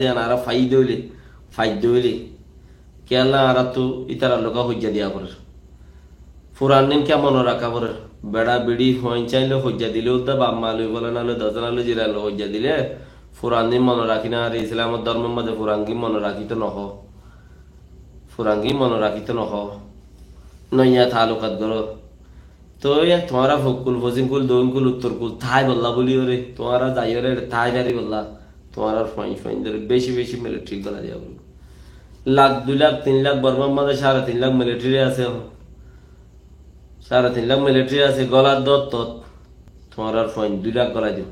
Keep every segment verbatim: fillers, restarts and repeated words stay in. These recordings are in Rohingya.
Yián añára faiyí dé óile, faiyí dé óile, kiyólla añárattú ítarar lói hoijja diya forer. Furan din kiyá mone raká forer. Beça beçi fuain sailé hoijja dile, uddá baf ma loi, folana loi, dosana loi, zirana loi hoijja dile, furan din mone rakí no fare. Islamor dormor mazé furan gín mone rakíto no hoó. Furan gín mone rakíto no hoó. Noiya taalukat goró. Toi tuáñra fokkul, fosinkul, doinkul, uttorkul táibolla buli óre, tuáñra zaiyóre eçe tái faribólla, tuáñrar fuain fuaindóre beci beci militari golai diya foribó. Lak, dui lak, tin lak, Bormar mazé sare tin lak militari asé. Sare tin lak militari asé, golar dóttot tuáñrar fuain dui lak golai dibo.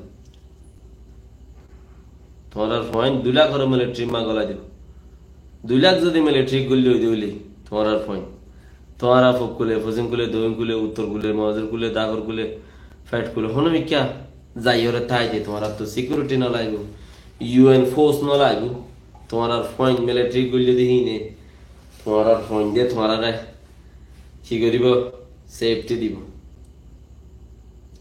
Tuáñrar fuain dui lak ore militari ma golai dibo. Dui lak zodi militari goille ói dé óile, tuáñrar fuain, tuáñra fokkule, fosinkule, doinkule, uttorkule, mozurkule, dagorkule, fetkule, hono mikká zaiyóre tái de, tuáñrattú sikiuriti no laibo, U N fors no laibo, tuáñrar fuain militari goille de híine, tuáñrar fuain de tuáñrare ki goribo? Sefti dibo.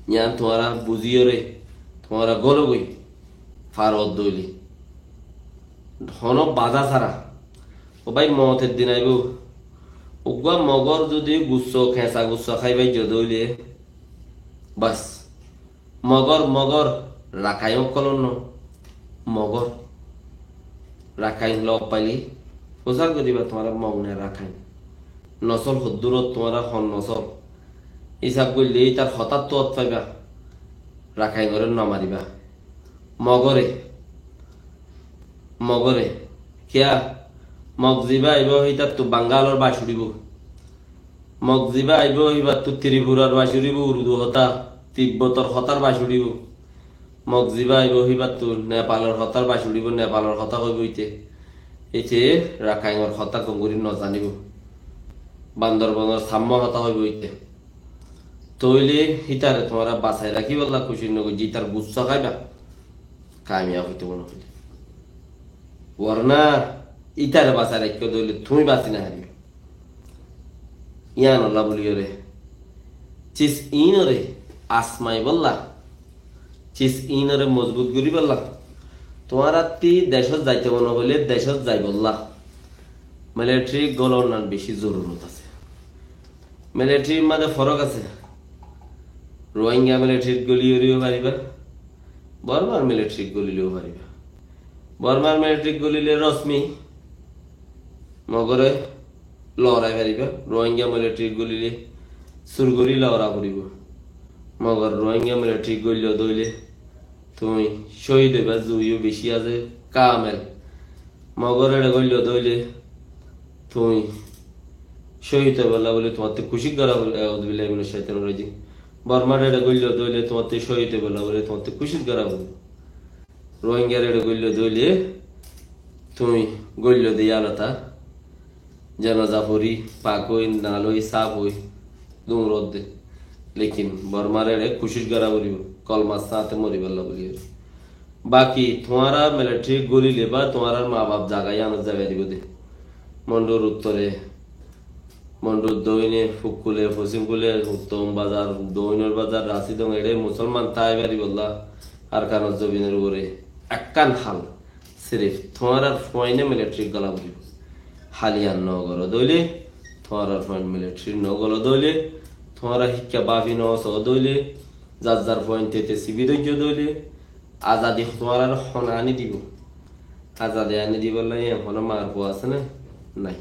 Yián tuáñra buziyóre, tuáñra gologói, farot dóile. Hono baza sara. Ó bái, moutor din aibo. Uggúa Mogor zodi gusso, kesa gusso hái faijjo dóile, bas. Mogor, Mogor, Rakain ókkolor no. Mogor. Rakain lok faile, fusár goriba tuáñra Mog ne Rakain. Nosol hoddúrot tuáñra hon nosol. Isab goille ítar hotáttu ot faiba. Rakain ore no mariba. Mogore. Mogore. Kiyá? Mog ziba aibo hítattu Bangalor bac uçibo. Mog ziba aibo híbattu Tripurar bac uçibo, Urdu hotá, Tibbotor hotár bac uçibo. Mog ziba aibo híbattu Nepalor hotár bac uçibo, Nepalor hotá hoibo íte. Íte Rakainor hotá gom gori no zanibo. Bandorbonor Sammo hotá hoibo íte. Tóile hítare tuáñra basai rakíbolla kucíc no goijjé, ítar gussa háiba, kamiyab óito mone hoilé. Warna ítare basai raikká dóile tuñí basi no fariba. Yíanolla bóliyoré, cis iínoré asmaibolla, cis iínoré mozbut goríbolla, tuáñrattí decót zaito mone hoilé decót zaibolla militari gólonnan bicí zorurot asé. Militarir mazé forók asé. Ruáingga militarit góliyoré faribá, Bormar militarit gólileó faribá. Bormar militarit gólile rosmi, Mogoré lorai faribá. Ruáingga militarit gólile sur gorí lora foribó. Mogor Ruáingga militarit gólileó dóile tuñí cóhid óibar zuri yó bicí asé, kamel. Mogor eçé gólileó dóile tuñí cóhid óibolla bóli tuáñttú kucíc gorá foribó. Auzubillahi minash shaitanir rajim. Bormar eçé gólileó dóile tuáñttú cóhid óibolla bóli tuáñttú kucíc gorá foribó. Ruáinggar eçé gólileó dóile tuñí gólileó de yálota, zenoza fori, pak ói, nal ói, saf ói, duñrot de. Lekin Bormar eçé kucíc gorá foribó, kolmar sáñte moribálla bóli. Baki tuáñra militarit gólile bá tuáñrar mabaf zaga yíanot zai faribó de. Mondur uttore, Mondur doine, fukkule, fosímkule, Uttom Bazar, Doinor Bazar, Rasidong, eçé musolman tái faribólla Arkanor zobinor uore ekkán hal, sirif tuáñrar fuaine militarit góla foribó. Hal yían no goró dóile, tuáñrar fuain militarit no gólo dóile, tuáñra híkka báfi no só dóile, zar zar fuain tete sibi dóijjo dóile, azadi tuáñrare hone aní dibo? Azadi aní dibolla yían hono mar fua asé né? Nái.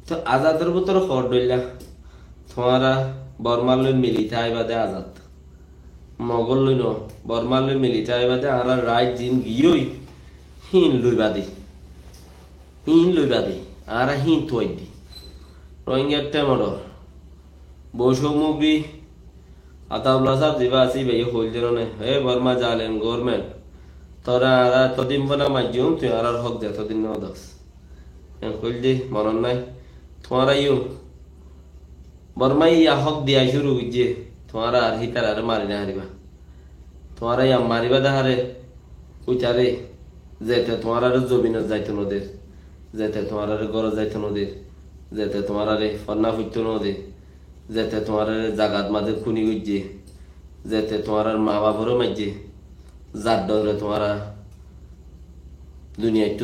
Toi azador bútore hoór dóilla, tuáñra Bormar loi mili táiba de azad. Mogor loi no, Bormar loi mili táiba de, añárar rait zin giyói, híin loiba de. Híin loiba de, añára híin tuaiddi. Rohingya temodor. Bosho mubi, Ataullah sáb ziba asé, íbaye hoil de no né, "Hé Borma zalem gorment, tore añára etodin fona maijjum, tui añárar hók de etodin no dos." En hoil de, monot nái? Tuáñra yó, Bormaye yá hók diya cúru goijjé, tuáñra ar hítarare mari no faribá. Tuáñra yá maribá de háre, uitare, zete tuáñrare zobinot zaito no der, zete tuáñrare górot zaito no der, zete tuáñrare fonná foitto no der, zete tuáñrare zagat mazé kúni goijjé, zete tuáñrar mabafore maijjé, zar dóre tuáñra duniyaittú